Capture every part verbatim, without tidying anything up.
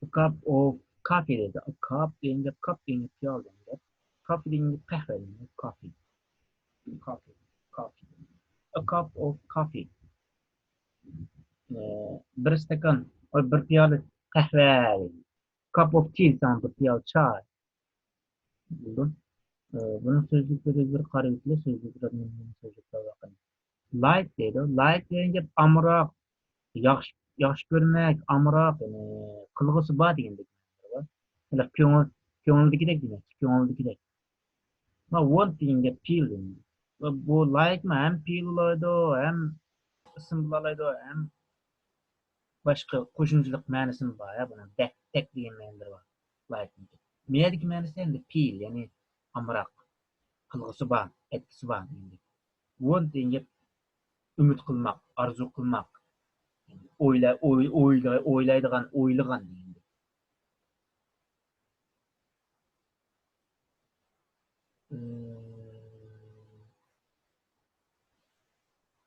A cup of coffee دەيدۇ. A cup دېگەن گەپ، كاپ دېگەن گەپ پىيالە دېگەن گەپ. كافى دېگەن گەپ قەھۋە دېگەن گەپ. كافى. كافى. كافى. A cup of coffee. ئە، بىر ئىستاكان، ئاي، بىر پىيالە قەھۋە. Cup of tea دېسەڭ بىر پىيالە چاي. بولدى. ئە، بۇنىڭ سۆزلۈكلىرىگە بىر قارىۋېتىلى، سۆزلۈكلەر نېمە سۆزلۈكلەر بار. لايك دەيدۇ. لايك دېگەن گەپ ئامراق، ياخشى، ياخشى كۆرمەك، ئامراق، يەنى قىلغۇسى بار دېگەندەك. كۆڭۈل، كۆڭۈلدىكىدەك دېمەكچى، كۆڭۈلدىكىدەك. ما ۋونت دېگەن گەپ پىل دېگەن. بۇ لايكمۇ ھەم پىل بولالايدۇ، ھەم ئىسىم بولالايدۇ، ھەم باشقا قوشۇمچىلىق مەنىسىمۇ بار، ھە، بۇنىڭ دەك، دەك دېگەن مەنىلىرى بار. لايكنىڭكى. مەيەدىكى مەنىسى ئەمدى پىل، يەنى ئامراق، قىلغۇسى بار، ئەتكىسى بار دېگەندەك. ۋونت دېگەن گەپ ئۈمىد قىلماق، ئارزۇ قىلماق، ئويلا-، ئوي-، ئويلا-، ئويلايدىغان، ئويلىغان دېگەندەك. ئىم،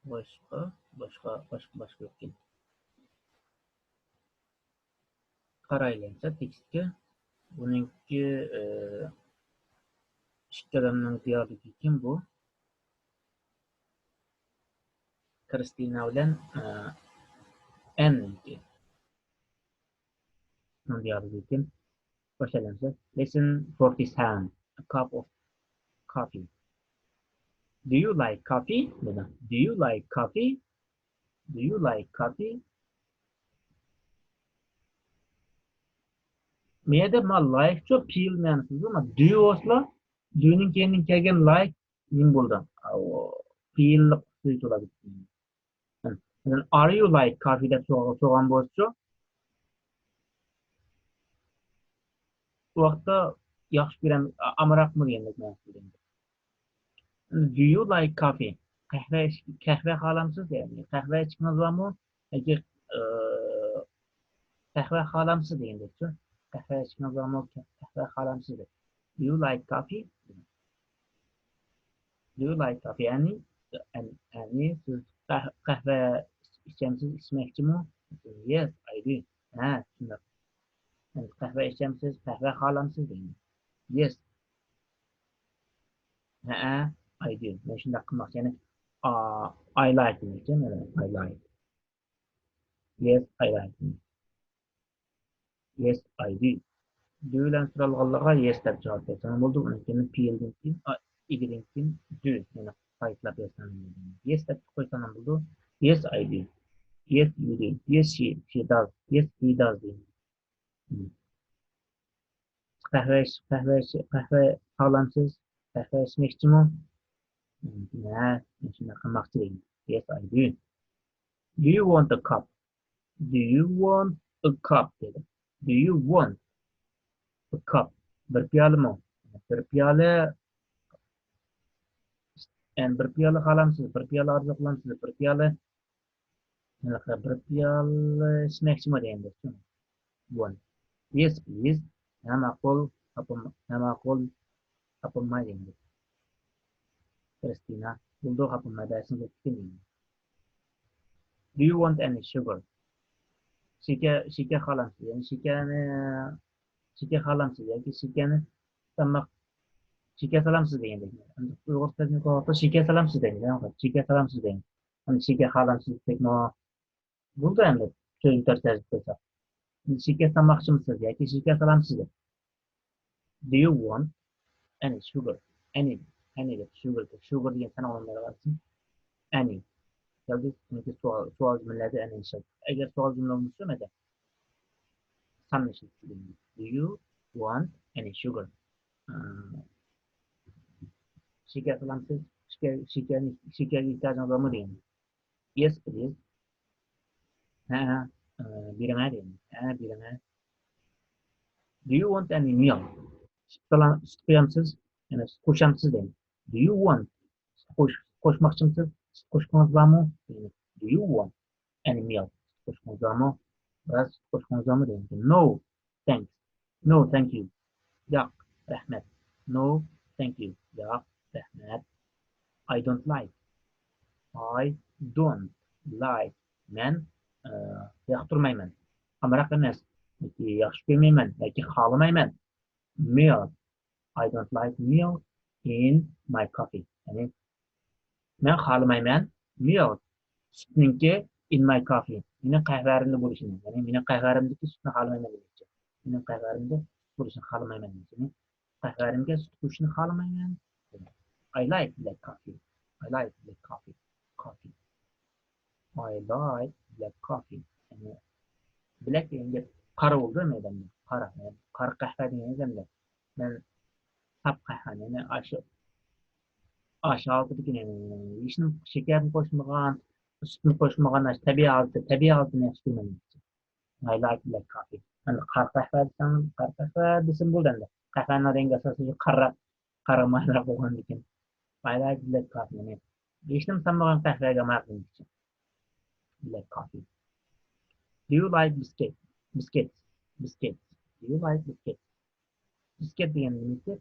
باشقا، باشقا، باشقا، باشقا يوقكەن. قارايلى ئەمسە تېكىستكە. بۇنىڭكى، ئى، ئىككى ئادەمنىڭ دىيالوگى كىم بۇ؟ كىرىستىنا بىلەن، ئى، ئەننىڭكى. بۇنىڭ دىيالوگى كىم؟ باشلايلى ئەمسە. Listen for this hand. A cup of coffee. Do you like coffee? دېدى. Do you like coffee? Do you like coffee? مەيەدە ما لايكچۇ پىل مەنىسىدە ما دۇ بولسىلا، دۇنىڭ كەينىدىن كەلگەن لايك نېمە بولدى؟ ئاۋۇ، پىللىق سۆز بولىدۇ. مەسىلەن، ئار يۇ لايك كافى دەپ سورىغان، سورىغان بولسىچۇ؟ ئۇ ۋاقىتتا ياخشى كۆرەم، ئامراقمۇ دېگەندەك مەنىسىدە. Do you like coffee? قەھۋە ئىچ-، قەھۋە خالامسىز؟ يەنى قەھۋە ئىچكىڭىز بارمۇ؟ ياكى، ئى، قەھۋە خالامسىز دېگەندەكچۇ؟ قەھۋە ئىچكىڭىز بارمۇ؟ قەھۋە خالامسىز دەپ. Do you like coffee? Do you like coffee? يەنى، يەنى سىز قەھ-، قەھۋە ئىچەمسىز، ئىچمەكچىمۇ؟ Yes, I do. ھە، شۇنداق. يەنى قەھۋە ئىچەمسىز، قەھۋە خالامسىز دەيمەن. Yes. ھەئە، I do. مەن شۇنداق قىلماقچى. يەنى، ئا، I like دېمەكچى، مانا، I like. Yes, I like. Yes, I do. Do بىلەن سورالغانلارغا yes دەپ جاۋاب بەرسەڭ بولىدۇ. ئۇنىڭ كېيىن پېئىلدىن كېيىن، ئا، ئىگىدىن كېيىن do. يەنە قايتىلاپ يازساڭ بولىدۇ. Yes دەپ قويساڭ بولىدۇ. Yes, I do. Yes, you do. Yes, she, she does. Yes, he does دەيمەن. قەھۋە ئىچ-، قەھۋە ئىچ-، قەھۋە خالامسىز؟ قەھۋە ئىچمەكچىمۇ؟ ھە، مەن شۇنداق قىلماقچى دەيمەن. Yes, I do. Do you want a cup? Do you want a cup دېدى. Do you want a cup? بىر پىيالىمۇ؟ بىر پىيالە، يەنى بىر پىيالە خالامسىز؟ بىر پىيالە ئارزۇ قىلامسىز؟ بىر پىيالە، بىر پىيالە ئىچمەكچىمۇ دېگەندەك. One. Yes, please. ھە، ماقۇل، خاپىم-، ھە، ماقۇل، خاپىماي دېگەندەك. كىرىستىنا، بولدى، خاپىماي، بەرسىڭىز بوپتىكەن دېگەندەك. Do you want any sugar? شېكەر، شېكەر خالامسىز؟ يەنى شېكەرنى، شېكەر خالامسىز ياكى شېكەرنى سالماق، شېكەر سالامسىز دېگەندەك. ئۇيغۇرچە تەرجىمە قىلغاندا شېكەر سالامسىز دەيمىز، شېكەر سالامسىز دەيمىز. ئەمدى شېكەر خالامسىز دېسەكمۇ بولىدۇ ئەمدى، سۆزنى تەرجىمە قىلساق. شېكەر سالماقچىمۇسىز ياكى شېكەر سالامسىز دەپ. Do you want any sugar? Any، any دەپ، sugar دەپ، sugar دېگەن سان ئورۇنلارغا ئالسۇن. Any. كەلدى، چۈنكى سوئال، سوئال جۈملىلەردە any ئىشلەتتۇق. ئەگەر سوئال جۈملە بولمىسا، مەدە ساننى ئىشلىتىدۇ. Do you want any sugar? ئە، شېكەر سالامسىز؟ شېكەر، شېكەرنى، شېكەرگە ئېھتىياجىڭىز بارمۇ دېگەن. Yes, please. ھە، ھە، ئە، بېرىڭە دېگەن. ھە، بېرىڭە. Do you want any milk? سۈت قۇيامسىز؟ يەنى سۈت قوشامسىز دەيمىز. Do you want؟ سۈت قوش-، قوشماقچىمسىز؟ سۈت قوشقۇڭىز بارمۇ؟ Do you want any milk? سۈت قوشقۇڭىز بارمۇ؟ بىراز سۈت قوشقۇڭىز بارمۇ دەيمىز. No, thanks. No, thank you. ياق، رەھمەت. No, thank you. ياق، رەھمەت. I don't like. I don't like. مەن، ئە، ياقتۇرمايمەن. ئامراق ئەمەس. ياكى ياخشى كۆرمەيمەن ياكى خالىمايمەن. Milk. I don't like milk in my coffee. يەنى مەن خالىمايمەن milk، سۈتنىڭكى، in my coffee، مېنىڭ قەھۋەمدە بولۇشىنى، يەنى مېنىڭ قەھۋەمدىكى سۈتنى خالىمايمەن دېمەكچى. مېنىڭ قەھۋەمدە سۈت بولۇشىنى خالىمايمەن دېمەكچى. يەنى قەھۋەمگە سۈت قوشۇشنى خالىمايمەن. I like black coffee. I like black coffee. Coffee. I like black coffee. يەنى black دېگەن گەپ قارا بولىدۇ مەيداندا. قارا. يەنى قارا قەھۋە دېگەن گەپ. مەن ساپ قەھۋەنى، يەنى ئاشۇ، ئاشۇ ھالىتىدىكى، يەنى ھېچنېمە، شېكەرنى قوشمىغان، سۈتنى قوشمىغان، ئاشۇ تەبىئىي ھالىتى، تەبىئىي ھالىتىنى ياخشى كۆرىمەن. I like black coffee. ئەمدى قارا قەھۋە دېسەڭ، قارا قەھۋە دېسەم بولدى ئەمدى. قەھۋەنىڭ رەڭگى ئاساسىي قارا، قارا مايراق بولغاندىكىن. I like black coffee. يەنى ھېچنېمە سالمىغان قەھۋەگە مايىل. Black coffee. Do you like biscuit? Biscuits. Biscuits. Do you like biscuits? Biscuit دېگەن نېمىكى؟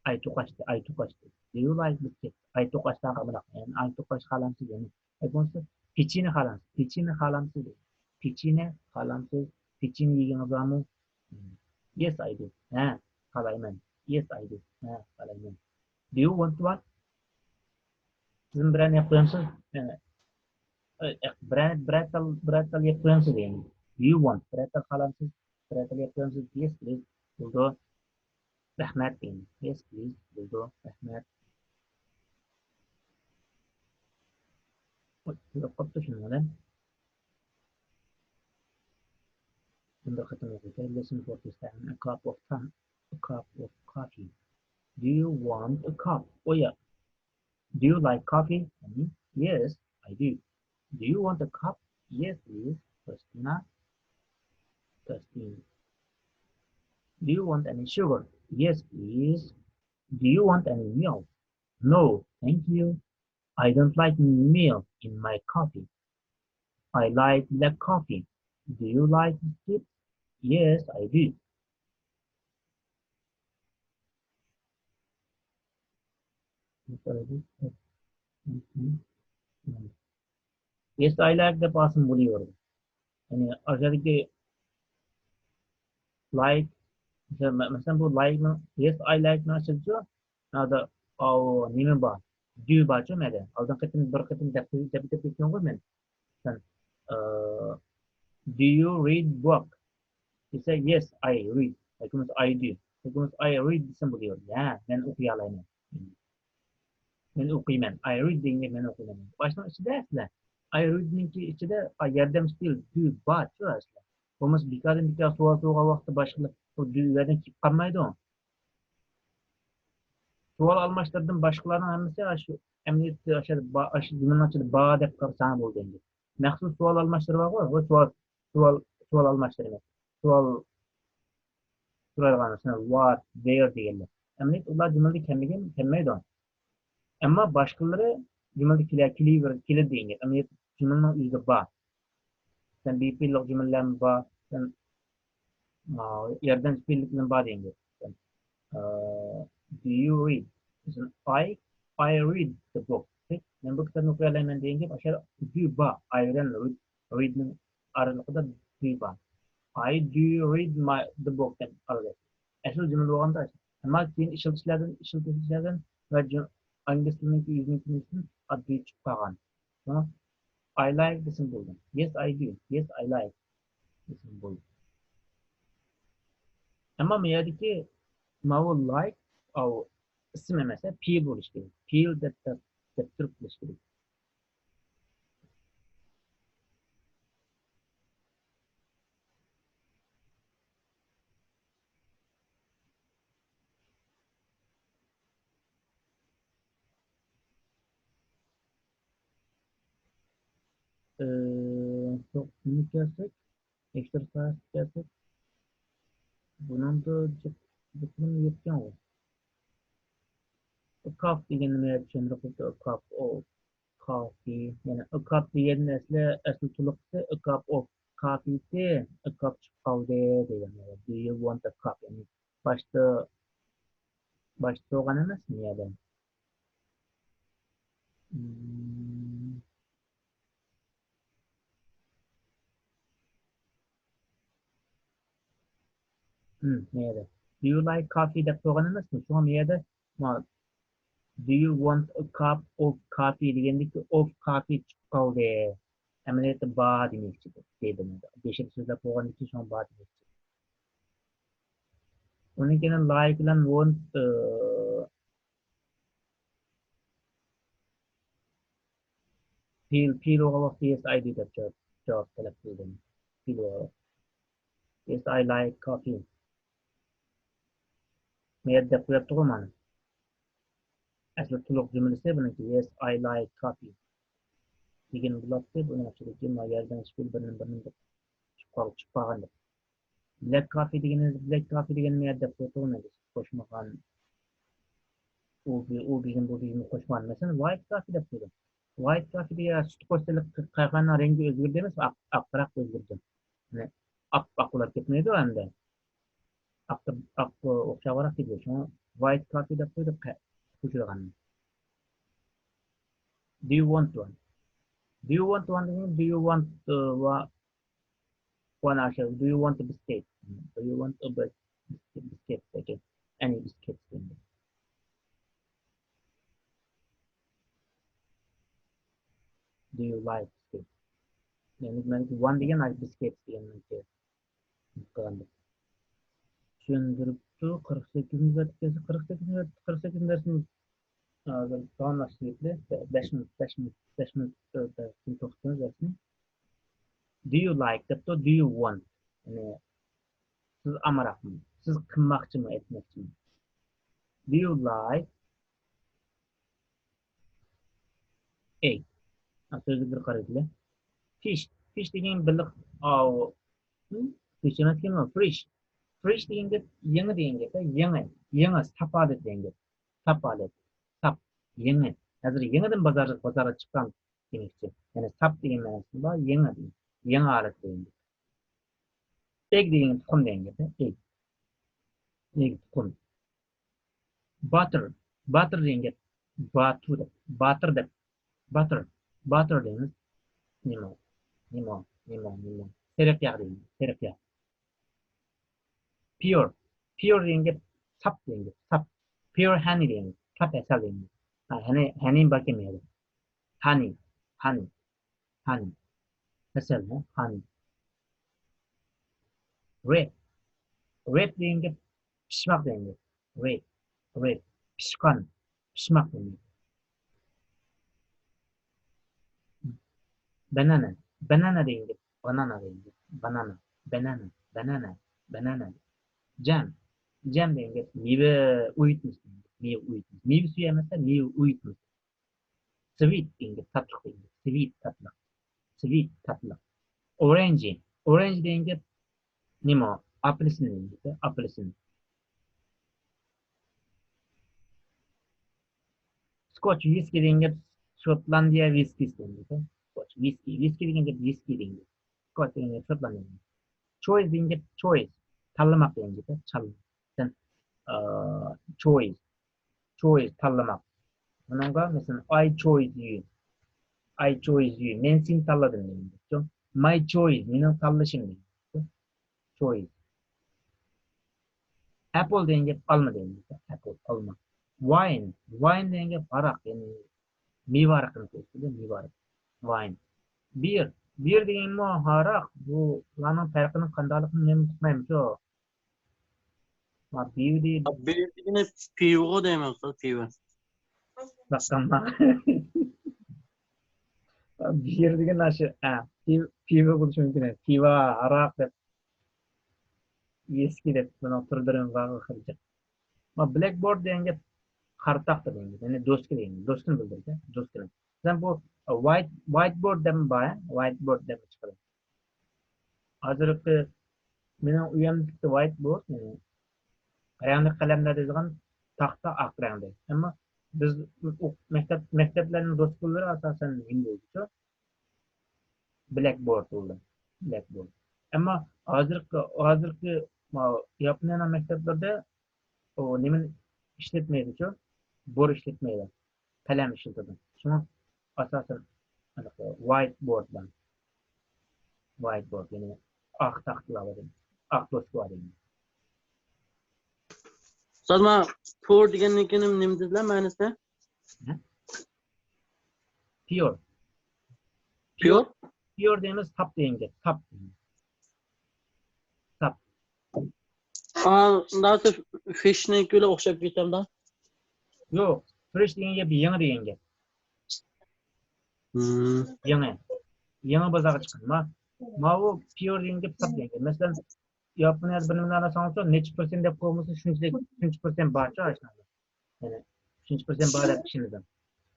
ئاي توقاچتى، ئاي توقاچتى. Do you like biscuit? ئاي توقاچ دېگەن قانداق؟ يەنى ئاي توقاچ خالامسىز؟ يەنى ئەگەر بولسا پېچىنە خالامسىز؟ پېچىنە خالامسىز دەيدۇ. پېچىنە خالامسىز؟ پېچىنە يېگىڭىز بارمۇ؟ Yes, I do. ھە، خالايمەن. Yes, I do. ھە، خالايمەن. Do you want one? سىزمۇ بىرەرنى يەپ قويامسىز؟ يەنى، ئە، ئە، بىرەر، بىرەر تال، بىرەر تال يەپ قويامسىز دېگەن. Do you want؟ بىرەر تال خالامسىز؟ بىرەر تال يەپ قويامسىز؟ Yes, please. بولىدۇ. رەھمەت دېگەن. Yes, please. بولىدۇ. رەھمەت. ئوي، تۈگەپ قاپتۇ شۇنىڭ بىلەن. بۇنى بىر قېتىم ئوقۇيلى. Lesson forty-seven. A cup of tea. A cup of coffee. Do you want a cup? Oh, yeah. Do you like coffee? Yes, I do. Do you want a cup? Yes, please. Christina. Christine. Do you want any sugar? Yes, please. Do you want any milk? No, thank you. I don't like milk in my coffee. I like black coffee. Do you like biscuits? Yes, I do. Yes, I like دەپ ئالسىمۇ بولۇۋېرىدۇ. يەنى ئاشۇ يەردىكى like، مەسىلەن، مە-، مەسىلەن، بۇ like نىڭ، yes, I like نىڭ ئىچىدىچۇ، مانا ئاۋۇ نېمە بار؟ Do بارچۇ مەدە. ئالدىنقى قېتىم بىر قېتىم دەپ، دەپ كەتكەنغۇ مەن. مەسىلەن، ئى، Do you read book؟ دېسە، yes, I read. ياكى بولمىسا I do. ياكى بولمىسا I read دېسەم بولۇۋېرىدۇ. ھە، مەن ئوقۇيالايمەن. مەن ئوقۇيمەن. I read دېگەن گەپ مەن ئوقۇيمەن. باشنىڭ ئىچىدە سىلەر. I read نىڭكى ئىچىدە، ئا، ياردەمچى پېئىل do بارچۇ ئەسلى. بولمىسا بىكاردىن بىكار سوئال سورىغان ۋاقىتتا باشقىلار بۇ do يەردىن كېلىپ قالمايدۇ. سوئال ئالماشلىرىدىن باشقىلارنىڭ ھەممىسى ئاشۇ ئەمەلىيەتتە ئاشۇ با-، ئاشۇ جۈملىنىڭ ئىچىدە بار دەپ قارىساڭ بولىدۇ ئەمدى. مەخسۇس سوئال ئالماشلىرى بارغۇ، بۇ سوئال، سوئال، سوئال ئالماشلىرى. سوئال سورايدىغان، مەسىلەن، what، where دېگەنلەر. ئەمەلىيەتتە ئۇلار جۈملىدە كەلمىگەن، كەلمەيدۇ. ئەمما باشقىلىرى جۈملىدە كېلە-، كېلىۋېرىدۇ، كېلىدۇ دېگەن گەپ. ئەمەلىيەتتە جۈملىنىڭ ئۆزىدە بار. مەسىلەن، be پېئىللىق جۈملىلەرمۇ بار. مەسىلەن، ئا، ياردەمچى پېئىللىكلىرىمۇ بار دېگەن گەپ. مەسىلەن، ئا، do you read؟ مەسىلەن، I، I read the book. مەن بۇ كىتابنى ئوقۇيالايمەن دېگەن گەپ، ئاشۇ do بار. I بىلەن read، read نىڭ ئارىلىقىدا do بار. I do read my، the book دەپ ئارىلاشتى. ئەسلى جۈملە بولغاندا، ئەمما كېيىن ئىشلىتىشلەردىن، ئىشلىتىشلەردىن ۋە جۈ-، ئىنگلىز تىلىنىڭكى ئۆزىنىڭكى نېمىسىدىن ئاددىي چىقىپ قالغان. شۇڭا I like دېسىمۇ بولىدۇ. Yes, I do. Yes, I like دېسىمۇ بولىدۇ. ئەمما بۇ يەردىكى ماۋۇ like، ئاۋۇ ئىسىم ئەمەس، پېئىل بولۇشى كېرەك. پېئىل دەپ، دەپ، دەپ تۇرۇپ بولۇشى كېرەك. ئى، يوق، نېمە كەلسەك، ئەكسەر سائەت كەلسەك، بۇنىڭدا جىق، جىقلىم يوقكەنغۇ. ئۇكاپ دېگەن نېمە؟ چۈشەندۈرۈپ قويسا، ئۇكاپ، ئۇ، كافى. يەنى ئۇكاپ دېگەن ئەسلى، ئەسلى تولۇقىسى ئۇكاپ ئوف كافىسى، ئۇكاپ چىقىپ قالدى دېگەن. Do you want a cup؟ يەنى باشتا، باشتا سورىغان ئەمەس، نېمە دېگەن؟ مم. مم، مەيەردە. Do you like coffee دەپ قويغان ئەمەسمۇ؟ شۇڭا مەيەردە ما، Do you want a cup of coffee دېگەندىكى of coffee چىقىپ قالدى. ئەمەلىيەتتە بار دېمەكچى دېدى. بېشىدا سۆزلەپ بولغاندىن كېيىن شۇڭا بار دېمەكچى. ئۇنىڭ كېيىن like بىلەن want، ئى، پىل، پىل بولغان ۋاقىتتا yes I do دەپ جاۋاب، جاۋاب تەلەپ قىلدىم. پىل بولغان ۋاقىتتا. Yes, I like coffee. مەيەردە دەپ قويۇپتىغۇ مانا. ئەسلى تولۇق جۈملىسى بۇنىڭكى، Yes, I like coffee دېگەن بولاتتى. بۇنىڭ ئىچىدىكى مانا يەردىن چىقىپ بىرنى بىرنى چىقىپ قال-، چىقىپ قالغان دەپ. Black coffee دېگىنى، black coffee دېگەن مەيەردە دەپ قويۇپتىغۇ مەن قوشمىغان. ئۇ، ئۇ بېگىم، بۇ بېگىمنى قوشمىغان. مەسىلەن، white coffee دەپ قويدۇم. White coffee دېگەن سۈت قوشسىلىق قەھۋەنىڭ رەڭگى ئۆزگىرىدۇ ئەمەس، ئاق، ئاقراق ئۆزگىرىدۇ. يەنى ئاپئاق بولۇپ كەتمەيدۇ ئەمدى. ئاققا، ئاققا ئوخشاۋراق كېتىدۇ. شۇڭا white coffee دەپ قويدۇق قە-، قوشىدىغاننى. Do you want one? Do you want one دېگەن، do you want، ئى، وا-، one ئاشۇ، do you want a biscuit? Do you want a bis-، biscuit, biscuit, okay. Any biscuit. Do you like biscuit? يەنى مەن one دېگەن ئاشۇ biscuit دېگەننىڭكى. قىلغاندا. چۈشەندۈرۈپتۇ. قىرىق سەككىزىنچى بەتكە كەلسە، قىرىق سەككىزىنچى بەت، قىرىق سەككىزىنچى دەرسنى ھازىر تاماملاشتۇردى. بەش مىنۇت، بەش مىنۇت، بەش مىنۇت، بەش مىنۇت توختىتىمىز دەرسنى. Do you like دەپتۇ، do you want؟ يەنى سىز ئامراقمۇ؟ سىز قىلماقچىمۇ، ئېيتماقچىمۇ؟ Do you like egg؟ ھە، سۆزلۈكلىرى قارىدىلە. Fish. Fish دېگەن بېلىق ئاۋۇ. فىش ئەمەسكەن ئۇ، fresh. Fresh دېگەن گەپ يېڭى دېگەن گەپ، يېڭى، يېڭى، ساپالىق دېگەن گەپ. ساپالىق، ساپ، يېڭى. ھازىر يېڭىدىن بازار، بازارغا چىققان دېمەكچى. يەنى ساپ دېگەن مەنىسى بار، يېڭى دېگەن. يېڭى ھالەت دېگەن گەپ. Egg دېگەن تۇخۇم دېگەن گەپ، egg. Egg تۇخۇم. Butter. Butter دېگەن گەپ. باتۇر دەپ. باتۇر دەپ. Butter. Butter دەيمىز. نېمە؟ نېمە؟ نېمە؟ نېمە؟ سېرىق ياغ دەيمىز. سېرىق ياغ. Pure. Pure دېگەن گەپ ساپ دېگەن گەپ. ساپ. Pure honey دېگەن گەپ. ساپ ھەسەل دېگەن گەپ. ھا، honey، honey باركەن مەيلى. Honey. Honey. Honey. ھەسەل، ھە؟ Honey. Ripe. Ripe دېگەن گەپ پىشماق دېگەن گەپ. Ripe. Ripe. پىشقان. پىشماق دېگەن گەپ. Banana. Banana دېگەن گەپ. Banana دېگەن گەپ. Banana. Banana. Banana. Banana. Banana. Jam. Jam دېگەن گەپ مېۋە ئۇيۇتمىسى. مېۋە ئۇيۇتمىسى. مېۋە سۈيى ئەمەس، مېۋە ئۇيۇتمىسى. Sweet دېگەن گەپ تاتلىق دېگەن گەپ. Sweet تاتلىق. Sweet تاتلىق. Orange. Orange دېگەن گەپ نېمە؟ ئاپېلسىن دېگەن گەپ، ئاپېلسىن. Scotch، ۋىسكى دېگەن گەپ شوتلاندىيە ۋىسكىسى دېگەن گەپ. Scotch، ۋىسكى. ۋىسكى دېگەن گەپ ۋىسكى دېگەن گەپ. Scotch دېگەن گەپ شوتلاندىيە. Choice دېگەن گەپ choice. تاللىماق دېگەن گەپ. چال-، سەن، ئا، choice. Choice، تاللىماق. بۇنىڭغا مەسىلەن، I chose you. I chose you. مەن سېنى تاللىدىم دېگەن گەپ. My choice، مېنىڭ تاللىشىم دېگەن گەپ. Choice. Apple دېگەن گەپ ئالما دېگەن گەپ. Apple، ئالما. Wine. Wine دېگەن گەپ ھاراق، يەنى مېۋە ھارىقىنى كۆرسىتىدۇ، مېۋە ھارىقى. Wine. Beer. Beer دېگەنمۇ ھاراق. بۇلارنىڭ پەرقىنىڭ قانداقلىقىنى نېمە ئۇقمايمىزچۇ؟ ما بىر دېگىنى پىۋىغۇ دەيمەن، خىل پىۋا. باققانما؟ بىر دېگەن ئاشۇ، ئە، پىۋا، پىۋا بولۇشى مۇمكىن. پىۋا، ھاراق دەپ، ۋىسكى دەپ، بۇنىڭ تۈرلىرى بار خىلچە. ما بلەكبورد دېگەن گەپ قارا تاختا دېگەن گەپ، يەنى دوسكا دېگەن گەپ، دوسكىنى بىلدۈرىدۇ، دوسكىنى. مەسىلەن، بۇ ۋايت، ۋايت بورد دەم بار، ۋايت بورد دەم چىقىدۇ. ھازىرقى مېنىڭ ئۆيۈمدىكى ۋايت بورد، يەنى رەڭلىك قەلەملەر دەيدىغان تاختا ئاق رەڭدە. ئەمما بىز ئوق-، مەكتەپ، مەكتەپلەرنىڭ دوسكىلىرى ئاساسەن نېمە بولدىچۇ؟ بلەك بورد بولدى. بلەك بورد. ئەمما ھازىرقى، ھازىرقى ماۋۇ ياپونىيەنىڭ مەكتەپلىرىدە ئۇ نېمىنى ئىشلەتمەيدىچۇ؟ بور ئىشلەتمەيدۇ. قەلەم ئىشلىتىدۇ. شۇڭا ئاساسەن ۋايت بورد بار. ۋايت بورد، يەنى ئاق تاختىلار بار. ئاق دوسكا بار دېگەن. ئۇستاز، ما پور دېگەندىن كېيىن نېمە دېدىلەر مەنىسى؟ پيور. پيور؟ پيور دەيمىز، تاپ دېگەن گەپ. تاپ. تاپ. ئۇنداق فىشنىڭكى بىلەن ئوخشاپ كېتەمدا؟ يوق، فرېش دېگەن گەپ يېڭى دېگەن گەپ. يېڭى. يېڭى بازارغا چىققان. ما ماۋۇ پيور دېگەن گەپ تاپ دېگەن گەپ. مەسىلەن، ياپونىيەدە بىر نېمىلەرنى ئالساڭلار، نەچچە پىرسەنت دەپ قويغان بولسا، شۇنچىلىك، شۇنچە پىرسەنت بارچۇ ئاشۇنىڭدا. يەنى شۇنچە پىرسەنت بار دەپ ئىشىنىدۇ.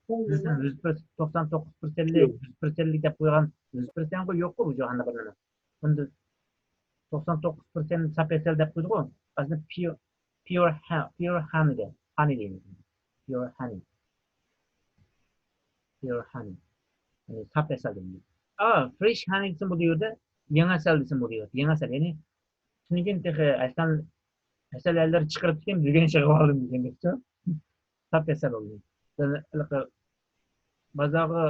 مەسىلەن، يۈز پىرسەنت، توقسان توققۇز پىرسەنتلىك، يۈز پىرسەنتلىك دەپ قويغان، يۈز پىرسەنتقۇ يوققۇ بۇ جاھاندا بىر نېمە. بۇندا توقسان توققۇز پىرسەنت ساپ ئەسەل دەپ قويدىغۇ. ئەسلىدە پيور، پيور ھانى دەيمىز. پيور ھانى. پيور ھانى. يەنى ساپ ئەسەل دەيمىز. ئا، فرېش ھانى دېسىمۇ بولىدۇ يەردە، يېڭى ئەسەل دېسىمۇ بولىدۇ يەردە. يېڭى ئەسەل، يەنى شۇنىڭ كېيىن تېخى ئەسەل، ئەسەل ئەللەر چىقىرىپتىكەن، بۈگۈن چىقىرىۋالدىم دېگەندەكچۇ. ساپ ئەسەل بولدى. بازارغا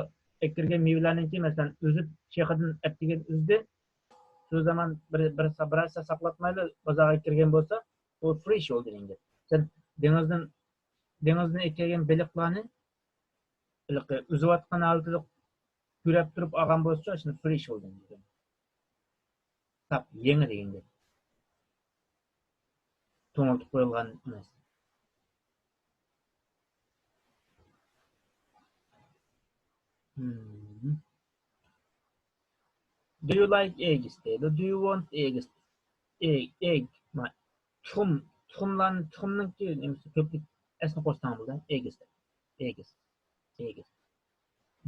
ئەكىرگەن مېۋىلەرنىڭكى، مەسىلەن، ئۈزۈپ، شېخىدىن ئەتىگەن ئۈزدى. شۇ زامان بىر، بىر، بىر ھەپتە ساقلاتمايلا بازارغا ئەكىرگەن بولسا، ئۇ فرېش بولدى دېگەن گەپ. سەن دېڭىزدىن، دېڭىزدىن ئەكەلگەن بېلىقلارنى ھېلىقى ئۈزۈۋاتقان ھالىتىدە كۆرەپ تۇرۇپ ئالغان بولسىچۇ، شۇنى فرېش بولدى دېگەن گەپ. ساپ، يېڭى دېگەن گەپ. توڭلىتىپ قويۇلغان ئەمەس. Do you like eggs دەيدۇ. Do you want eggs? Egg, egg. تۇخۇم، تۇخۇملارنى، تۇخۇمنىڭكى نېمىسى كۆپلۈك ئەسنى قوشساڭ بولىدۇ. Eggs. Eggs. Eggs.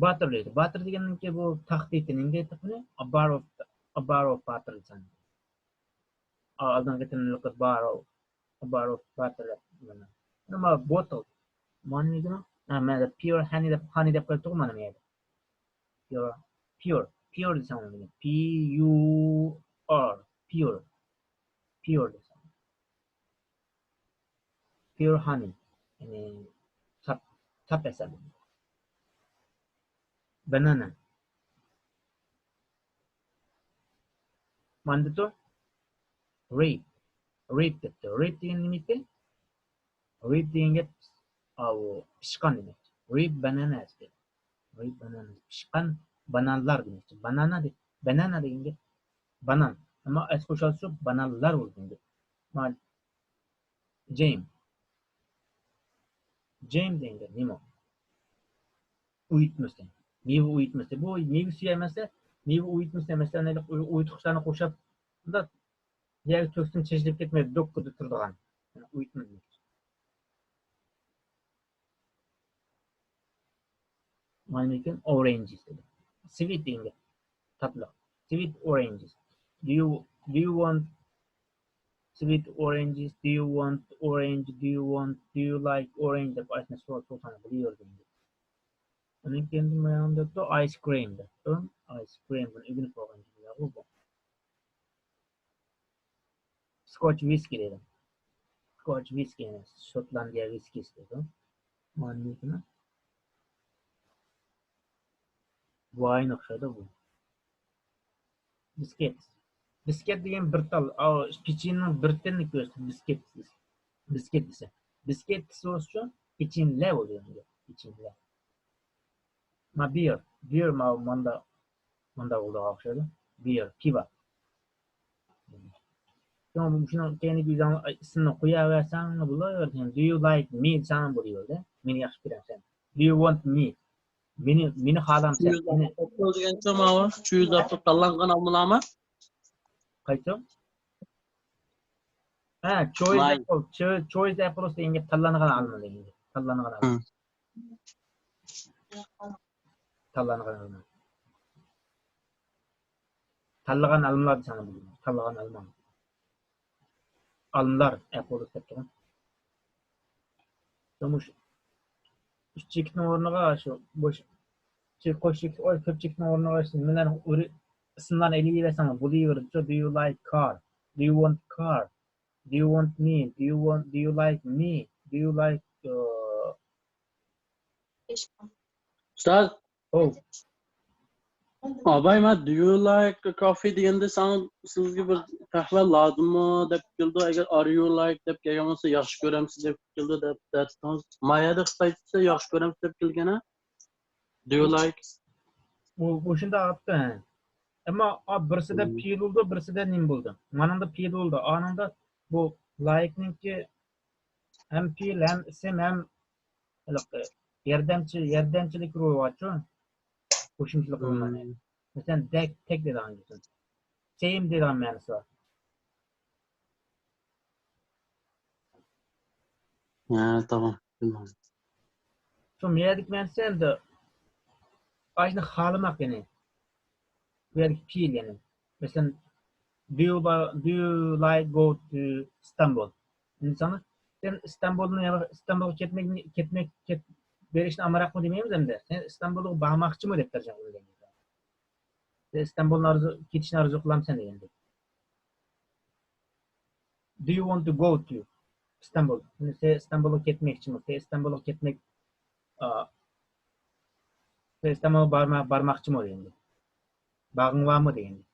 باتېر دەيدۇ. باتېر دېگەننىڭكى بۇ تاختا ئېتى نېمىگە ئېيتتۇق بۇنى؟ A bar of, a bar of butter دېسەڭ. ئالدىنقى قېتىملىقى بار، بار باتىر دەپ مانا. نېمە بوتل؟ مانا نېمە؟ ھە، مەن دەپ پيور ھانى دەپ، ھانى دەپ قويۇپتۇغۇ مانا بۇ يەردە. پيور، پيور، پيور دېسەڭ بولىدۇ. P U R، پيور. پيور دېسەڭ. پيور ھانى. يەنى ساپ، ساپ ئەسەل. بانانا. ماندىتو. رېپ. رېپ دەپتۇ. رېپ دېگەن نېمە ئىكەن؟ رېپ دېگەن گەپ، ئاۋۇ، پىشقان دېمەكچى. رېپ بانانا ئىكەن. رېپ بانانا. پىشقان بانانلار دېمەكچى. بانانا دە-، بانانا دېگەن گەپ. بانان. ئەمما ئەس قوشالسا بانانلار بولىدۇ دېگەن گەپ. ما-، جەيم. جەيم دېگەن گەپ نېمە؟ ئۇيۇتمىسى. مېۋە ئۇيۇتمىسى. بۇ مېۋە سۈيى ئەمەس، مېۋە ئۇيۇتمىسى ئەمەس. يەنى ئۇيۇتقۇچلارنى قوشۇپ، بۇنداق يەرگە تۆكسىمۇ چېچىلىپ كەتمەيدۇ، دوككىدە تۇرىدىغان. ئۇيۇتمىسى. مانا لېكىن ئورېنجېس دېدى. سۋىت دېگەن گەپ. تاتلىق. Sweet oranges. Do you, do you want sweet oranges? Do you want orange? Do you want, do you like orange? دەپ ئاشۇنداق سورىساڭ بولىۋېرىدۇ. ئۇنىڭ كېيىن مانا دەپتۇ، ئايس كرىم دەپتۇ. ئايس كرىم، بۇنى ئۆگىنىپ قالغان كىشىلەرغۇ بۇ. سكوتش ۋىسكى دېدىم. سكوتش ۋىسكى ئەمەس، شوتلاندىيە ۋىسكىسى دېدىم. مانا نېمە؟ ۋاين ئوخشايدۇ بۇ. بىسكىت. بىسكىت دېگەن بىر تال، ئاۋۇ پېچىنىنىڭ بىر تېلىنى كۆرسىتىدۇ. بىسكىت، بىسكىت دېسە. بىسكىت دېسە ئۇچۇن پېچىنىلەر بولىدۇ. پېچىنىلەر. ما بىر، بىر ما ماندا، ماندا بولىدىغان ئوخشايدۇ. بىر، پىۋا. شۇڭا مۇشۇنىڭ كەينىگە ئۆزۈڭ ئىسمىنى قوياۋەرسەڭ بولىدۇ. Do you like me دېسەڭ بولىۋېرىدۇ. مېنى ياخشى كۆرەمسەن؟ Do you want me? مېنى، مېنى خالامسەن؟ مېنى. ئەپل دېگەنچە ماۋۇ چويس ئەپل تاللانغان ئالمىلارمۇ؟ قايسى؟ ھە، چويس ئەپل، چويس ئەپل دېگەن گەپ تاللانغان ئالما دېگەن گەپ. تاللانغان ئالما. تاللانغان ئالما. تاللىغان ئالمىلار دېسەڭ بولىدۇ. تاللىغان ئالما. ئالمىلار ئەپل دەپ تۇرغان. مۇشۇ ئۈچ چېكىتنىڭ ئورنىغا شۇ بوش، قوش چېكىت، كۆپ چېكىتنىڭ ئورنىغا شۇ نېمىلەرنى ئۇرۇ-، ئىسىملارنى ئېلىۋەرسەڭ بولۇۋېرىدۇ. Do you like car? Do you want car? Do you want me? Do you want, do you like me? Do you like, uh, ئۇستاز. Oh. ئاباي، ما do you like coffee دېگەندە ساڭا، سىزگە بىر قەھۋە لازىممۇ دەپ كېلىدۇ. ئەگەر are you like دەپ كەلگەن بولسا، ياخشى كۆرەمسىز دەپ كېلىدۇ دەپ دەتتىڭىز. ما يەردە خىتايچىسى ياخشى كۆرەمسىز دەپ كەلگەن، ھە؟ Do you like؟ بۇ، بۇ شۇنداق ئاپتۇ، ھە. ئەمما، ئا، بىرسىدە مم. پېئىل بولىدۇ، بىرسىدە نېمە بولىدۇ. مانىڭدا پېئىل بولىدۇ. ئانىڭدا بۇ لايكنىڭكى ھەم پېئىل، ھەم ئىسىم، ھەم ھېلىقى ياردەمچى، ياردەمچىلىك رولى بارچۇ؟ قوشۇمچىلىق رولى. مم. مەسىلەن، دەك، تەك دەيدىغان گېپىم. سەيم دەيدىغان مەنىسى بار. ھە، تامام. شۇ يەردىكى مەنىسى ئەمدى ئاشۇنى خالىماق، يەنى. بۇ يەردىكى پېئىل، يەنى. مەسىلەن، do you, do you like go to Istanbul؟ ئىنسانلار، سەن ئىستانبۇلنى، يەنى ئىستانبۇلغا كەتمەك، كەتمەك، كەت-، بېرىشنى ئامراقمۇ دېمەيمىز ئەمدى. سەن ئىستانبۇلغا بارماقچىمۇ دەپ تەرجىمە قىلىدۇ. سەن ئىستانبۇلنى ئارزۇ، كېتىشنى ئارزۇ قىلامسەن دېگەندەك. Do you want to go to Istanbul؟ يەنى سەن ئىستانبۇلغا كەتمەكچىمۇ؟ سەن ئىستانبۇلغا كەتمەك، ئا، سەن ئىستانبۇلغا بارما-، بارماقچىمۇ دېگەندەك. بارغۇڭ بارمۇ دېگەندەك.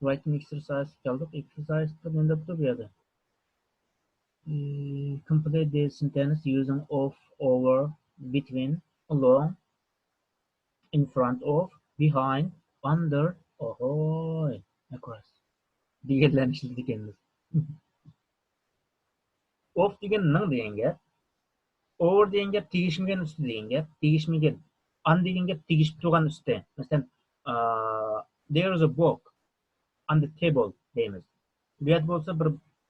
Writing exercise كەلدۇق. Exercise نېمە دەپتۇ بۇ يەردە؟ Hmm, complete the sentence using of, over, between, along, in front of, behind, under. ئوھوي، across دېگەنلەرنى ئىشلىتىدىكەنمىز. Of دېگەن نىڭ دېگەن گەپ. Over دېگەن گەپ تېگىشمىگەن ئۈستى دېگەن گەپ. تېگىشمىگەن. On دېگەن گەپ تېگىشىپ تۇرغان ئۈستى. مەسىلەن، ئا، there is a book on the table دەيمىز. بۇ يەردە بولسا بىر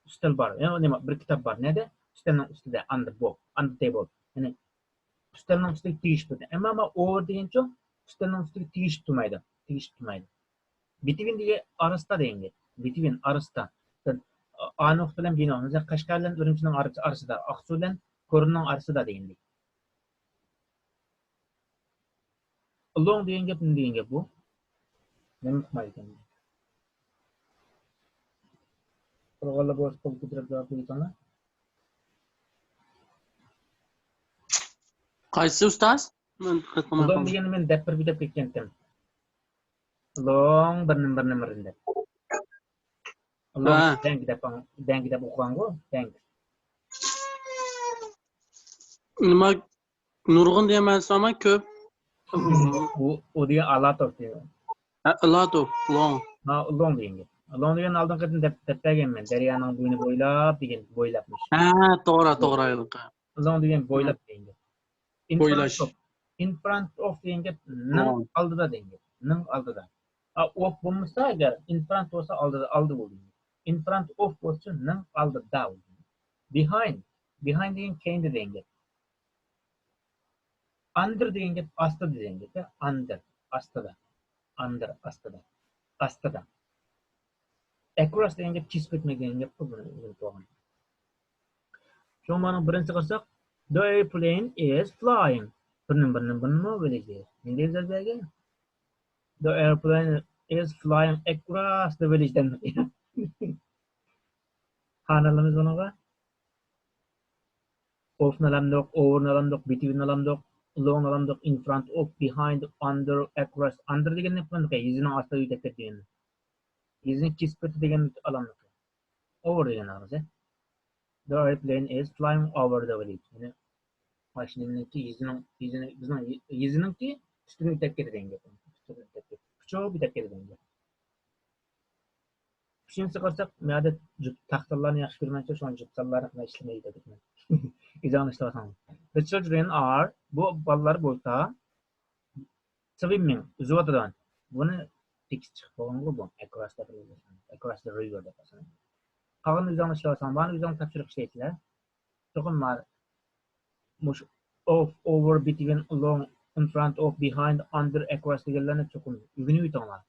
ئۈستەل بار. يەنى نېمە؟ بىر كىتاب بار. نەدە؟ ئۈستەلنىڭ ئۈستىدە. On the book، on the table. يەنى ئۈستەلنىڭ ئۈستىگە تېگىشىپ تۇرىدۇ. ئەمما، ئەمما over دېگەنچۇ ئۈستەلنىڭ ئۈستىگە تېگىشىپ تۇرمايدۇ. تېگىشىپ تۇرمايدۇ. Between دېگەن ئارىسىدا دېگەن گەپ. Between، ئارىسىدا. مەسىلەن، ئا نۇقتا بىلەن بى نۇقتا. مەسىلەن، قەشقەر بىلەن ئۈرۈمچىنىڭ ئارىسى، ئارىسىدا. ئاقسۇ بىلەن كورلىنىڭ ئارىسىدا دېگەندەك. Along دېگەن گەپ نېمە دېگەن گەپ بۇ؟ مەن ئۇقمايدىكەن. قورغانلار بولسا قول كۆتۈرۈپ جاۋاب بېرىڭلار. قايسى ئۇستاز؟ مەن دىققەت قىلماي قالدىم. Along دېگەننى مەن دەپ بېرىپ دەپ كەتكەنتىم. Along بىر نېمە، بىر نېمە، بىر نېمە دەپ. Along ھە. Bank دەپ، bank دەپ ئوقۇغانغۇ، bank. نېمە، نۇرغۇن دېگەن مەنىسى بارمۇ؟ كۆپ. ئۇ، ئۇ دېگەن a lot of دېگەن. ھە، a lot of، long. ھا، long دېگەن گەپ. Long دېگەن ئالدىنقى قېتىم دەپ، دەپ بەرگەنمەن. دەريانىڭ بويىنى بويلاپ دېگەن، بويلاپمىش. ھە، توغرا، توغرا، ھېلىقى. Long دېگەن بويلاپ دېگەن گەپ. In front of. In front of دېگەن گەپ نىڭ ئالدىدا دېگەن گەپ. نىڭ ئالدىدا. ئا، of بولمىسا ئەگەر، in front بولسا ئالدىدا، ئالدى بولدى. In front of بولسا نىڭ ئالدىدا بولدى. Behind. Behind دېگەن كەينىدە دېگەن گەپ. Under دېگەن گەپ ئاستىدا دېگەن گەپ. Under، ئاستىدا. Under، ئاستىدا. ئاستىدا. Across دېگەن گەپ كېسىپ ئۆتمەك دېگەن گەپ. بۇنى ئۆگىنىپ بولغان. شۇڭا مانا بىرىنچىسىگە قارىساق، the airplane is flying. بىر نېمە، بىر نېمە، بىر نېمە village دەيدۇ. نېمە دەيمىز بۇ يەرگە؟ The airplane is flying across the village دەيمىز. قانالىمىز بۇنىڭغا. Of نى ئالامدۇق، over نى ئالامدۇق، between نى ئالامدۇق، along نى ئالامدۇق، in front of، behind، under، across. Under دېگەننى قىلامدۇق، يېزىنىڭ ئاستىدا ئۆتۈپ كەتتى دېگەننى. يېزىنى كېسىپ ئۆتتى دېگەننى ئالامدۇق. Over دېگەن ھازىر. The airplane is flying over the village. يەنى ماشىنىنىڭكى يېزىنىڭ، يېزىنىڭ، بىزنىڭ يېزىنىڭكى ئۈستىدىن ئۆتۈپ كېتىدىغان گەپ. ئۈستىدىن ئۆتۈپ كېتىدۇ. ئۇچۇپ ئۆتۈپ كېتىدىغان گەپ. ئۈچىنچىسىگە قارىساق، مەن يەردە جۈپ-، تاختىلارنى ياخشى كۆرمەيمەن، شۇڭا جۈپتانلارنى قىلماي ئىشلىمەيدۇ دەپتىمەن. ئۆزۈڭلار ئىشلەۋاتساڭلار. The children are، بۇ بالىلار بولسا، swimming، ئۈزۈۋاتىدۇ. بۇنى تېكىست چىقىپ بولغانغۇ بۇ. Across the river، across the river دەپ قالسا. قالغىنىنى ئۆزۈڭلار ئىشلەۋاتساڭلار، بارىنى ئۆزۈڭلار تاپشۇرۇق ئىشلەيسىلەر. چوقۇم مۇشۇ of، over، between، along، in front of، behind، under، across دېگەنلەرنى چوقۇم ئۆگىنىۋېتىڭلار.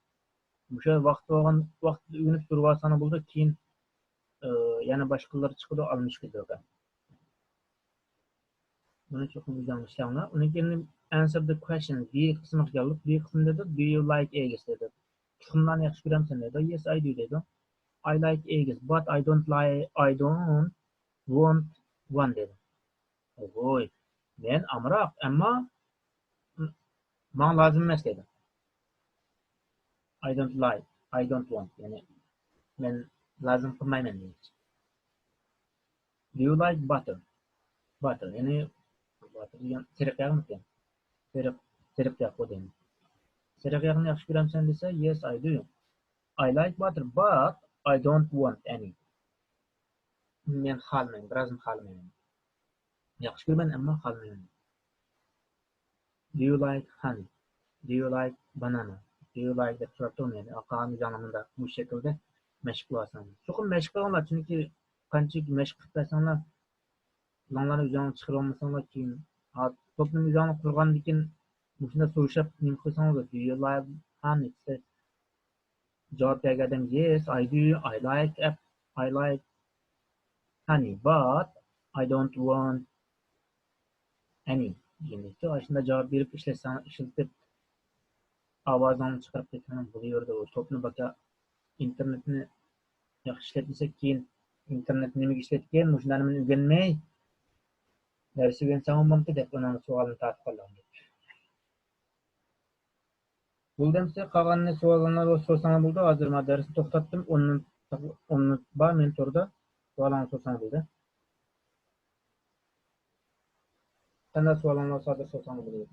مۇشۇ ۋاقىت بولغان ۋاقىتتا ئۆگىنىپ تۇرۇۋالساڭلار بولىدۇ، كېيىن، ئى، يەنە باشقىلىرى چىقىدۇ، ئالمىشىپ كېتىدۇ. بۇنى چوقۇم ئۆزۈڭلار ئىشلەڭلار. ئۇنىڭ كېيىن answer the question، بى قىسمىغا كەلدۇق. بى قىسمى دەيدۇ، do you like eggs دەيدۇ. تۇخۇملارنى ياخشى كۆرەمسەن دەيدۇ. Yes, I do دەيدۇ. I like eggs, but I don't like, I don't want one دېدىم. ۋوي، مەن ئامراق، ئەمما ماڭا لازىم ئەمەس دېدىم. I don't like, I don't want، يەنى مەن لازىم قىلمايمەن دېگەن. Do you like butter? Butter، يەنى butter دېگەن تېرىق ياغمىكەن؟ تېرىق، تېرىق ياغ بۇ دېگەن. تېرىق ياغنى ياخشى كۆرەمسەن دېسە، yes, I do. I like butter, but I don't want any. مەن خالىمايمەن، بىرازمۇ خالىمايمەن. ياخشى كۆرىمەن، ئەمما خالىمايمەن. Do you like honey? Do you like banana? Do you like دەپ سوراپتۇ مەن. قالغان ئۆزۈڭلار مۇنداق مۇشۇ شەكىلدە مەشىق قىلىۋالساڭلار. چوقۇم مەشىق قىلىڭلار، چۈنكى قانچىلىك مەشىق قىلىپ بەرسەڭلار، پىلانلارنى ئۆزۈڭلار چىقىرالمىساڭلار كېيىن، ھا، توپنى ئۆزۈڭلار قۇرغاندىن كېيىن مۇشۇنداق سورىشىپ نېمە قىلساڭلار، do you like honey دېسە، جاۋاب بەرگەن ئادەم، yes, I do, I like ap-, I like honey, but I don't want any دېگەندەك. ئاشۇنداق جاۋاب بېرىپ ئىشلەتسەڭ، ئىشلىتىپ، ئاۋازىڭنى چىقىرىپ كەتسەڭ بولۇۋېرىدۇ. ئۇ توپنى باكا ئىنتېرنېتنى ياخشى ئىشلەتمىسەك، كېيىن ئىنتېرنېت نېمىگە ئىشلەتكەن، مۇشۇلارنى مەن ئۆگەنمەي، دەرس ئۆگەنسەڭمۇ بولمامتى دەپ ئۇنىڭ سوئالىنى تارتىپ قالىدىغان گەپ. بولدى ئەمسە، قالغاننى سوئالىڭلار سورىساڭلار بولىدۇ. ھازىر مانا دەرسنى توختاتتىم. ئون مىنۇت، ئون مىنۇت بار مېنىڭ توردا. سوئالىڭلارنى سورىساڭلار بولىدۇ. قانداق سوئالىڭلار بولسا ھازىر سورىساڭلار بولىدۇ.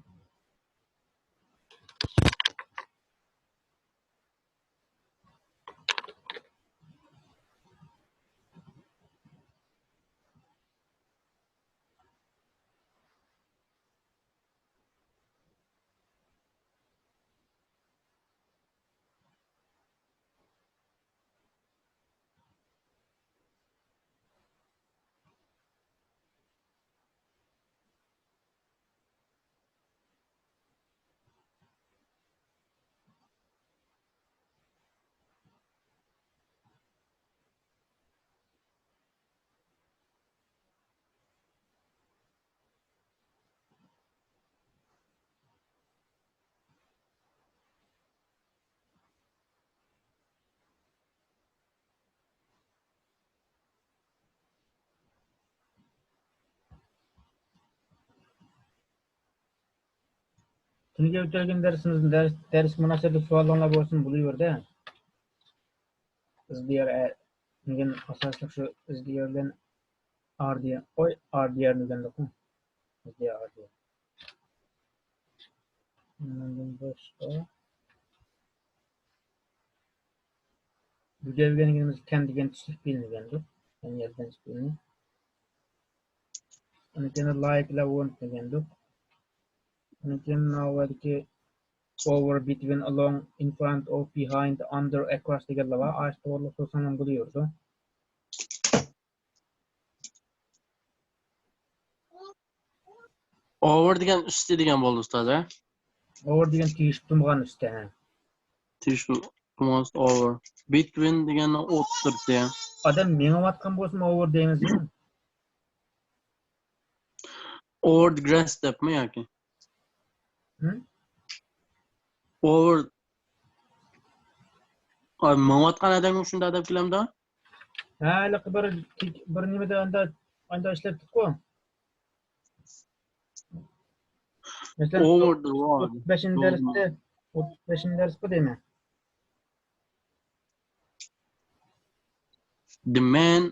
تۈنۈگۈن ئۆتكەن دەرسىمىزدىن دەرس، دەرسكە مۇناسىۋەتلىك سوئاللىرىڭلار بولسۇن، بولۇۋېرىدۇ. ئىزدىيار، ئە، بۈگۈن ئاساسلىق شۇ ئىزدىيار بىلەن ئاردىيار، ئوي، ئاردىيارنى ئۆگەندۇقمۇ؟ ئىزدىيار، ئاردىيار. ئۇنىڭدىن باشقا بۈگۈن ئۆگەنگىنىمىز كەن دېگەن چۈشلۈك پېئىلنى ئۆگەندۇق. كەن ياردەمچى پېئىلنى. ئۇنىڭ كېيىن like بىلەن want ئۆگەندۇق. ئۇنىڭ كېيىن ناۋبەتتىكى over، between، along، in front of، behind، under، across دېگەنلەر بار. ئاشۇ توغرىلىق سورىساڭلار بولۇۋېرىدۇ. Over دېگەن ئۈستى دېگەن بولدى ئۇستاز، ھە؟ Over دېگەن تېگىشىپ تۇرمىغان ئۈستى، ھە. تېگىشىپ تۇرمىغان ئۈستى، over. Between دېگەن ئوتتۇرىسى. ئادەم مېڭىۋاتقان بولسىمۇ over دەيمىز، ھە؟ Over the grass دەپمۇ ياكى؟ ھە؟ Over، ئا، مېڭىۋاتقان ئادەمگە شۇنداق دەپ كېلەمدۇ؟ ھە، ھېلىقى بىر، بىر نېمىدە ئاندا، ئاندا ئىشلەتتۇققۇ. مەسىلەن، over the road. ئوتتۇز بەشىنچى دەرستە، ئوتتۇز بەشىنچى دەرس بۇ دەيمەن. The man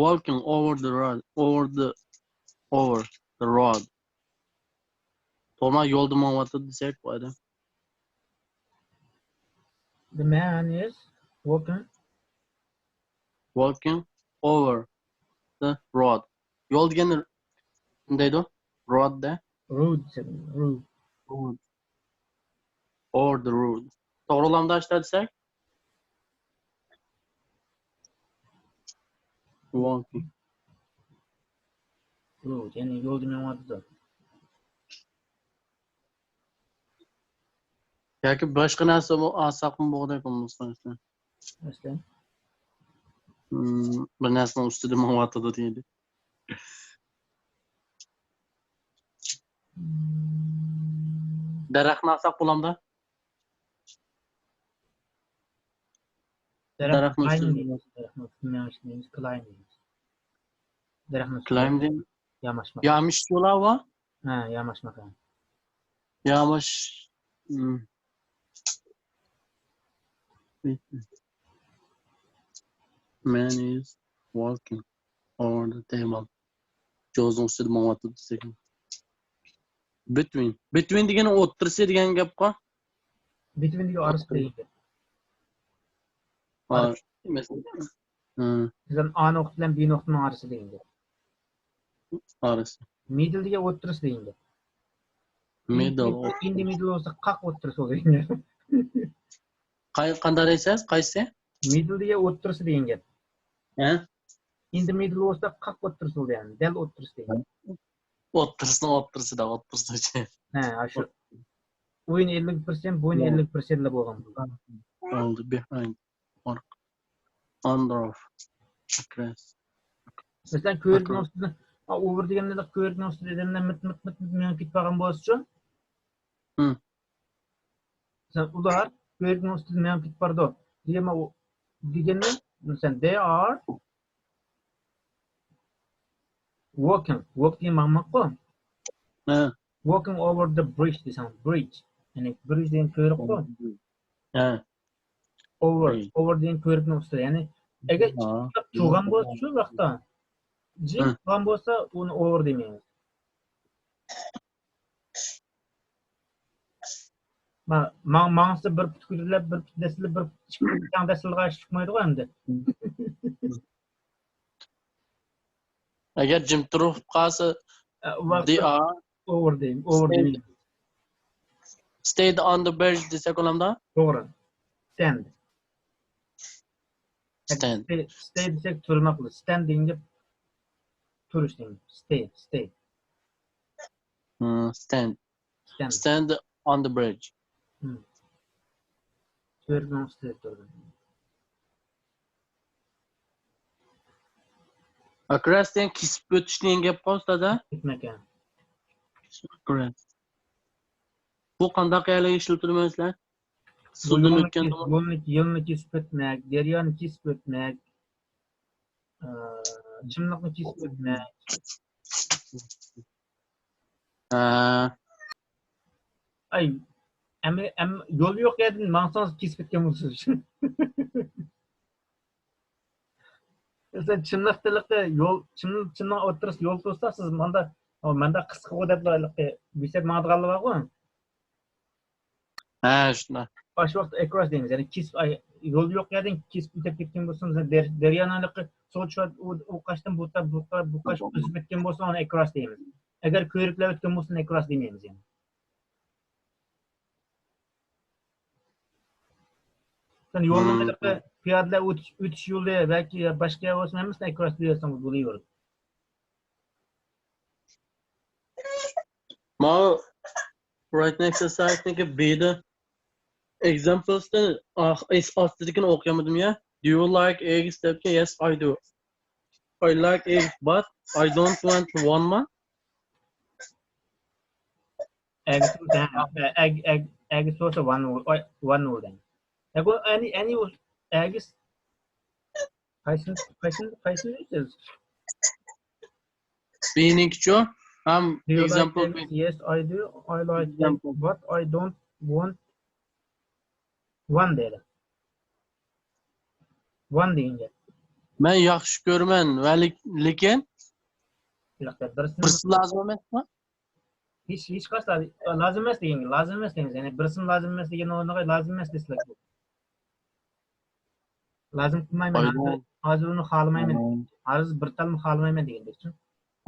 walking over the road، over the، over the road. توما يولدا ماڭىۋاتىدۇ دېسەك بولىدۇ. The man is walking. Walking over the road. يول دېگەننى نېمە دەيدۇ؟ Road دە. Road، road. Road. Over the road. توغرىلامدا ئاشتا دېسەك؟ Walking. Road، يەنى يولدا مېڭىۋاتىدۇ. ياكى باشقا نەرسە ئالساقمۇ بولغۇدەك بولمىسا ئىشلەن. ئىشلەن. بىر نەرسىنىڭ ئۈستىدە مېڭىۋاتىدۇ دېگەندەك. دەرەخنى ئالساق بولامدا؟ دەرەخنىڭ ئۈستىدە. دەرەخنىڭ ئۈستىدە مېڭىش دەيمىز، climb دەيمىز. دەرەخنىڭ ئۈستىدە. Climbing. ياماشماق. يامىشىش بولا بۇ؟ ھە، ياماشماق. يامىش. Man is walking over the table. جوزنىڭ ئۈستىدە ماڭىۋاتىدۇ دېسەك. Between. Between دېگەن ئوتتۇرىسى دېگەن گەپقۇ. Between دېگەن ئارىسى دېگەن گەپ. ئارىسى. مەسىلەن. ھە. مەسىلەن، A نۇقتا بىلەن B نۇقتىنىڭ ئارىسى دېگەن گەپ. ئارىسى. Middle دېگەن ئوتتۇرىسى دېگەن گەپ. Middle. In the middle بولسا قاق ئوتتۇرىسى بولىدۇ دېگەن گەپ. قاي-، قانداق دەيسىز؟ قايسى؟ Middle دېگەن ئوتتۇرىسى دېگەن گەپ. ھە؟ In the middle بولسا قاق ئوتتۇرىسى بولىدۇ، يەنى دەل ئوتتۇرىسى دېگەن. ئوتتۇرىسىنىڭ ئوتتۇرىسىدا، ئوتتۇرىسىچە. ھە، ئاشۇ. ئويۇن ئەللىك پىرسەنت، بويۇن ئەللىك پىرسەنتلا بولغان. On the behind or under of. مەسىلەن، كۆۋرۈكنىڭ ئۈستىدە، ئا، ئوۋېر دېگەندە كۆۋرۈكنىڭ ئۈستىدە ئادەملەر مىت، مىت، مىت، مىت مېڭىپ كېتىپ قالغان بولسىچۇ؟ ھىم. مەسىلەن، ئۇلار كۆۋرۈكنىڭ ئۈستىدە مېڭىپ كېتىپ بارىدۇ. دېگەن، دېگەننى، مەسىلەن، they are walking. Walk دېگەن ماڭماققۇ. ھە. Walking over the bridge دېسەڭ، bridge. يەنى bridge دېگەن كۆۋرۈكقۇ. ھە. Over، Bridge. over دېگەن كۆۋرۈكنىڭ ئۈستىدە. يەنى ئەگەر ھا. تۇرغان بولسا شۇ ۋاقىتتا، جىم ھە. تۇرغان بولسا ئۇنى over دېمەيمىز. ما-، ماڭ-، ماڭسا بىر پۇت كۆتۈرۈلۈپ، بىر پۇت دەسسىلىپ، بىر پۇت ئىككى پۇت تەڭ دەسسىلىدىغان ئىش چىقمايدىغۇ ئەمدى. ئەگەر جىم تۇرۇپ قالسا، ئە، ئۇ ۋاقىتتا they are over دەيمىز، over دەيمىز. Stayed on the bridge دېسەك بولامدۇ؟ توغرا. Stand. Stand. Stay، stay دېسەك تۇرماق بولىدۇ. Stand دېگەن گەپ تۇرۇش دېگەن. Stay، stay. Hmm, stand. Stand. Stand on the bridge. Hmm. كۆۋرۈكنىڭ ئۈستىدە تۇرىدۇ. Across دېگەن كېسىپ ئۆتۈش دېگەن گەپقۇ، ئۇستاز، ھە؟ كېسىپ ئۆتمەك، ھە. Across. بۇ قانداق يەرلەرگە ئىشلىتىدۇ مەسىلەن؟ سۇدىن يولنى ئۆتكەن كېسىپ، يولنى، يولنى كېسىپ ئۆتمەك، دەريانى كېسىپ ئۆتمەك، ئە، جىملىقنى كېسىپ ئۆتمەك. ھە. ئاي، ئەمما، ئەمما يول يوق يەردىن ماڭسىڭىز كېسىپ ئۆتكەن بولىسىز. مەسىلەن، چىملىقتىلىقى يول، چىم-، چىمنىڭ ئوتتۇرىسىدا يول تۇرسا، سىز ماندا، ئو، ماندا قىسقىغۇ دەپلا ھېلىقى بۆسۈپ ماڭىدىغانلار بارغۇ. ھە، شۇنداق. ئاشۇ ۋاقىتتا across دەيمىز. يەنى كېسىپ، ئاي، يول يوق يەردىن كېسىپ ئۆتۈپ كەتكەن بولسىمىز، دەر-، دەريانىڭ ھېلىقى سۇغا چۈشۈپ، ئۇ، ئۇ قاشتىن بۇ تا-، بۇ قا-، بۇ قاش ئۈزۈپ ئۆتكەن بولسا، ئۇنى across دەيمىز. ئەگەر كۆۋرۈكلەپ ئۆتكەن بولسا، ئۇنى across دېمەيمىز يەنى. سەن يولنىڭ مم. ھېلىقى پىيادىلەر ئۆتۈش، ئۆتۈش يولى ياكى باشقا يەر بولسا، ھەممىسىنى across دېيەرسەن، بولۇۋېرىدۇ. ماۋۇ writing exercise نىڭكى بىدە examples دا ئاستىدىكىنى ئوقۇيالمىدىم يا. Do you like eggs دەپتۇ. Yes, I do. I like eggs, but I don't want one ما. Eggs، ھە، egg، egg، eggs بولسا one، one بولىدۇ. Any، any eggs. قايسىنى، قايسىنى، قايسىنى دەيسىز؟ بىنىڭكىچۇ؟ ھەم Do you like example eggs? Yes, I do. I like eggs, Example. But I don't want one دەيدۇ. One دېگەن گەپ. مەن ياخشى كۆرىمەن ۋە لېك-، لېكىن ياق، بىرسىنى بىرسى لازىم ئەمەسمۇ؟ ھېچ، ھېچقايسى لازىم، لازىم ئەمەس دېگەن، لازىم ئەمەس دېگەن. يەنى بىرسىمۇ لازىم ئەمەس دېگەن ئورنىغا لازىم ئەمەس دېسىلەر. لازىم قىلمايمەن. ئايدىڭ. ھازىر، ھازىر ئۇنى خالىمايمەن. ئايدىڭ. ھازىر بىر تالمۇ خالىمايمەن دېگەندەكچۇ.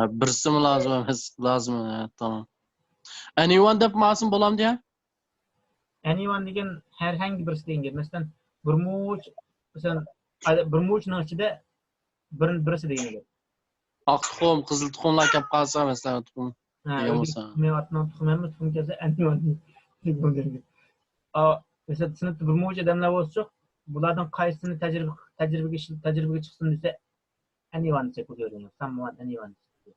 ھە، بىرسىمۇ لازىم ئەمەس، لازىم، ھە، تامام. Anyone دەپ ماڭسىمۇ بولامدۇ يا؟ Anyone دېگەن ھەرھەنگى بىرسى دېگەن گەپ. مەسىلەن، بىر مۇنچە، مەسىلەن، بىر مۇنچىنىڭ ئىچىدە بىر، بىرسى دېگەن گەپ. ئاق تۇخۇم، قىزىل تۇخۇملار كەپ قالسا، مەسىلەن، تۇخۇم. ھە، دېگەن بولسا. مېۋە ئاتنىڭ تۇخۇمى ھەممە تۇخۇم كەلسە، ئەنىۋان دېگەن گەپ. ئا، مەسىلەن، سىنىپتا بىر مۇنچە ئادەملەر بولسىچۇ، بۇلاردىن قايسىسىنى تەجرىبە، تەجرىبىگە ئىشلىتىپ، تەجرىبىگە چىقسۇن دېسە، ئەنىۋان دېسەك بولىدۇ. Someone، ئەنىۋان دېسەك.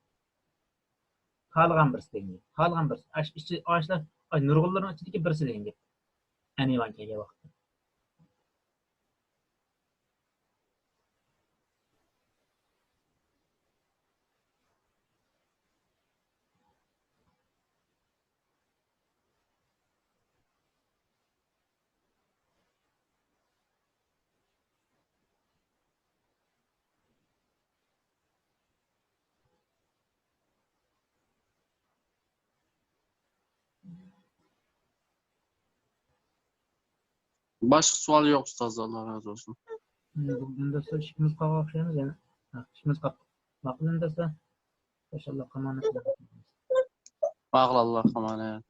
خالىغان بىرسى دېگەن گەپ. خالىغان بىرسى. ئاش-، ئىچى، ئاشلار، ئاي، نۇرغۇنلىرىنىڭ ئىچىدىكى بىرسى دېگەن گەپ. ئەنىۋان كەلگەن ۋاقىتتا. باشقا سوئال يوق، ئۇستاز، ئاللا رازى بولسۇن. ئەمدى دوستلار، ئىككىمىز قالغان ئوخشايمىز يەنە. ھە، ئىككىمىز قاپتۇ. ماقۇل ئەمدى دوستلار. ماشائاللا، قامانەت. ماقۇل، ئاللا قامانەت.